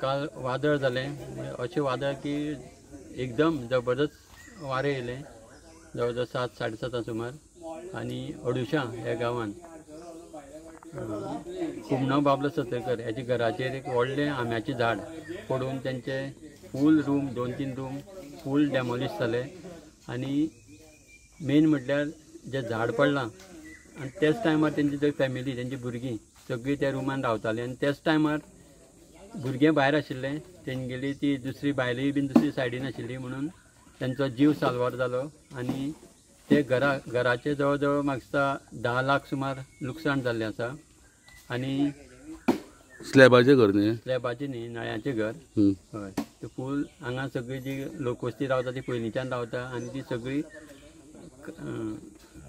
काल वादळ जालें, अशें वादळ की एकदम जबरदस्त वारें येयलें जवळ जवळ 7 साडे 7 सुमार आनी अडुशां ह्या गांवान कुमणो बाबलो सतरकर ह्याच्या घराचेर एक व्हडलें आंब्याचें झाड पडून तेंचे फूल रूम 2-3 रूम फूल डेमोलिश जाले आनी मेन म्हटल्यार जें झाड पडलां आनी त्याच टायमार तेंची जी फॅमिली तेंची भुरगीं सगळीं त्या रुमान रावतालीं आनी त्याच टायमार भुरगें भायर आशिल्लें, तेंगेली ती दुसरी बायलूय बीन दुसरी सायडीन आशिल्ली म्हणून तेंचो जीव साल्वार जालो आनी ते घराचे जवळ जवळ म्हाका दिसता 10 लाख सुमार लुकसाण जाल्लें आसा. आनी स्लॅबाचें घर न्ही, स्लॅबाचें न्ही, नळ्यांचें घर. हय, ते फूल हांगा सगळी जी लोकवस्ती रावता ती पयलींच्यान रावता आनी ती सगळी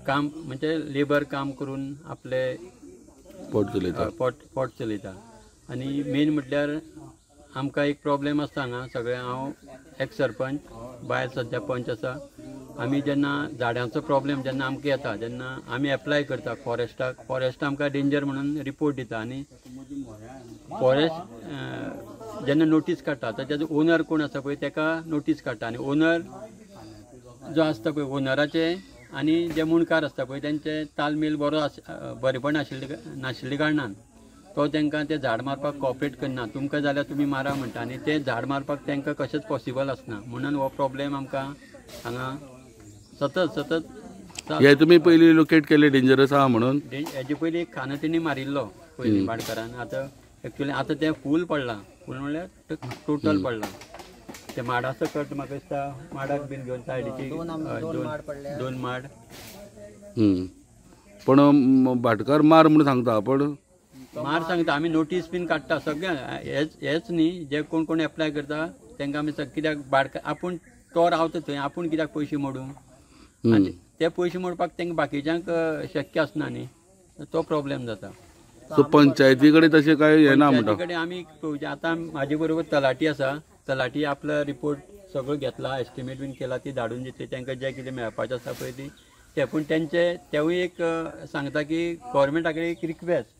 काम म्हणजे लेबर काम करून आपले पोट चलयता, पोट चलयता. आनी मेन म्हटल्यार आमकां एक प्रॉब्लेम आसता हांगा सगळें. हांव एक्स सरपंच, बायल सद्या पंच आसा. आमी जेन्ना झाडांचो प्रॉब्लेम जेन्ना आमकां येता तेन्ना आमी एप्लाय करता फॉरेस्टाक. फॉरेस्ट आमकां डेंजर म्हणून रिपोर्ट दिता आनी फॉरेस्ट जेन्ना नोटीस काडटा तर तेजो ओनर कोण आसा पळय तेका नोटीस काडटा आनी ओनर जो आसता पळय ओनराचे आनी जे मुणकार आसता पळय तेंचे तालमेल बरो बरेपण आशिल्ले नाशिल्ले कारणान तो तांकां तें झाड मारपाक कॉपरेट करना. तुमकां जाल्यार तुमी मारा म्हणटा आनी तें झाड मारपाक तांकां कशेंच पॉसिबल आसना म्हणून हो प्रॉब्लेम आमकां हांगा सतत सतत. हे तुमी पयलीं लोकेट केले डेंजरस आहा म्हणून? हेजे पयलीं एक खाना तेणी मारिल्लो पयलीं भाटकारान. आतां एक्चुअली आतां तें फूल पडलां, फूल म्हणल्यार टोटल पडलां. ते माडा सकट म्हाका दिसता माडाक बीन घेवन सायडीची 2 माड. पण भाटकार मार म्हणून सांगता, पण मार सांगता आमी नोटीस बीन काडटा सगळें. हेच न्ही, जे कोण कोण एप्लाय करता तांकां आमी कित्याक भाटकार आपूण तो रावता थंय आपूण कित्याक पयशे मोडूं, आनी ते पयशे मोडपाक तांकां बाकीच्यांक शक्य आसना न्ही, तो प्रॉब्लेम जाता. सो पंचायती कडेन तशें काय हें ना म्हणटा? पंचायती कडेन आमी आतां म्हाजे बरोबर तलाठी आसा, तलाठी आपलो रिपोर्ट सगळो घेतला, एस्टिमेट बीन केला, ती धाडून दितली तांकां जें कितें मेळपाचें आसा पळय ती ते. पूण तेंचे तेवूय एक सांगता की गव्हर्मेंटा कडेन एक रिक्वेस्ट,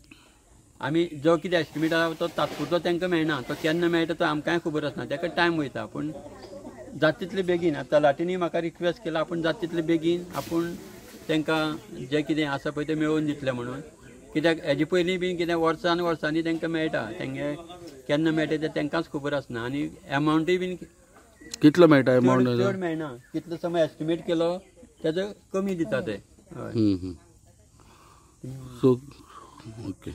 आमी जो कितें एस्टिमेट आसा तो तात्पुरतो तांकां मेळना, तो केन्ना मेळटा तो आमकांय खबर आसना, ताका टायम वयता. पूण जाता तितले बेगीन आतां तलाठींनी म्हाका रिक्वेस्ट केला आपूण जाता तितले बेगीन आपूण तांकां जें कितें आसा पळय तें मेळोवन दितलें म्हणून. कित्याक हेजे पयलीं बीन कितें वर्सान वर्सांनी तांकां मेळटा, तेंगे केन्ना मेळटा तें तांकांच खबर आसना आनी एमावंटूय बीन कितलो मेळटा, एमावंट चड मेळना, कितलो समज एस्टिमेट केलो तेजो कमी दिता ते. हय, सो ओके.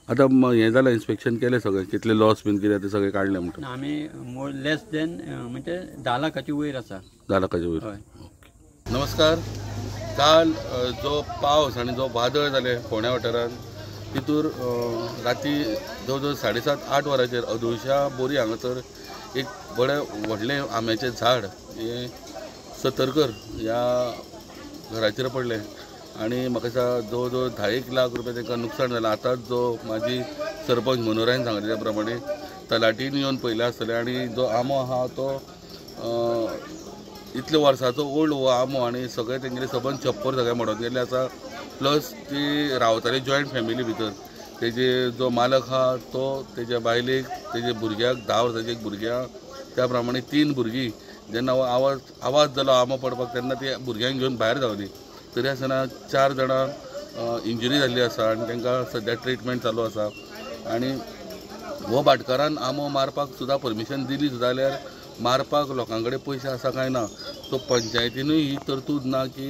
आतां हें जालें, इन्स्पेक्शन केलें सगळें, कितले लॉस बीन कितें तें सगळें काडलें म्हणटा? आमी मोर लेस देन म्हणजे 10 लाखाची वयर आसा. 10 लाखाचे वयर. ओके. नमस्कार. काल जो पावस आनी जो वादळ जालें फोंड्या वाठारांत तितूर राती जवळ जवळ 7:30-8 वरांचेर अदुळशा बोरी हांगासर एक बरें व्हडलें आंब्याचें झाड हें सतरकर ह्या घराचेर पडलें आनी म्हाका दिसता जवळ जवळ 10 लाख रुपया तांकां नुकसाण जालें. आतांच जो म्हाजी सरपंच मनोहरान सांगले त्या प्रमाणे तलाटीन येवन पयलें आसतलें आनी जो आंबो आहा तो इतले वर्साचो ओल्ड हो आंबो आनी सगळें तेंगेले सबंद छप्पर सगळें मोडून गेल्लें आसा. प्लस ती रावताली जॉयंट फॅमिली भितर, तेजे जो मालक आहा तो तेज्या बायलेक, तेजे भुरग्याक, 10 वर्साचे एक भुरग्याक, त्या प्रमाणे 3 भुरगीं. जेन्ना हो आवाज जालो आंबो पडपाक तेन्ना ती भुरग्यांक घेवन भायर धांवली, तरी आसतना 4 जाणां इंजुरी जाल्ली आसा आनी तांकां सद्या ट्रिटमेंट चालू आसा. आनी हो भाटकारान आंबो मारपाक सुद्दां परमिशन दिली सुद्दां जाल्यार मारपाक लोकां कडेन पयशे आसा काय ना, सो पंचायतीनूय ही तरतूद ना की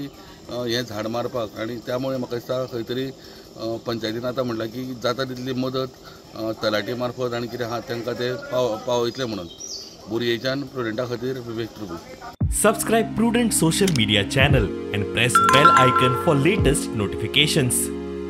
हें झाड मारपाक. आनी त्यामुळे म्हाका दिसता खंय तरी पंचायतीन आतां म्हणलां की जाता तितली मदत तलाठी मार्फत आनी कितें आहा तांकां ते पावयतले म्हणून. बोरयेच्यान प्रुडंटा खातीर Vivek Prabhu. Subscribe Prudent social media channel and press bell icon for latest notifications.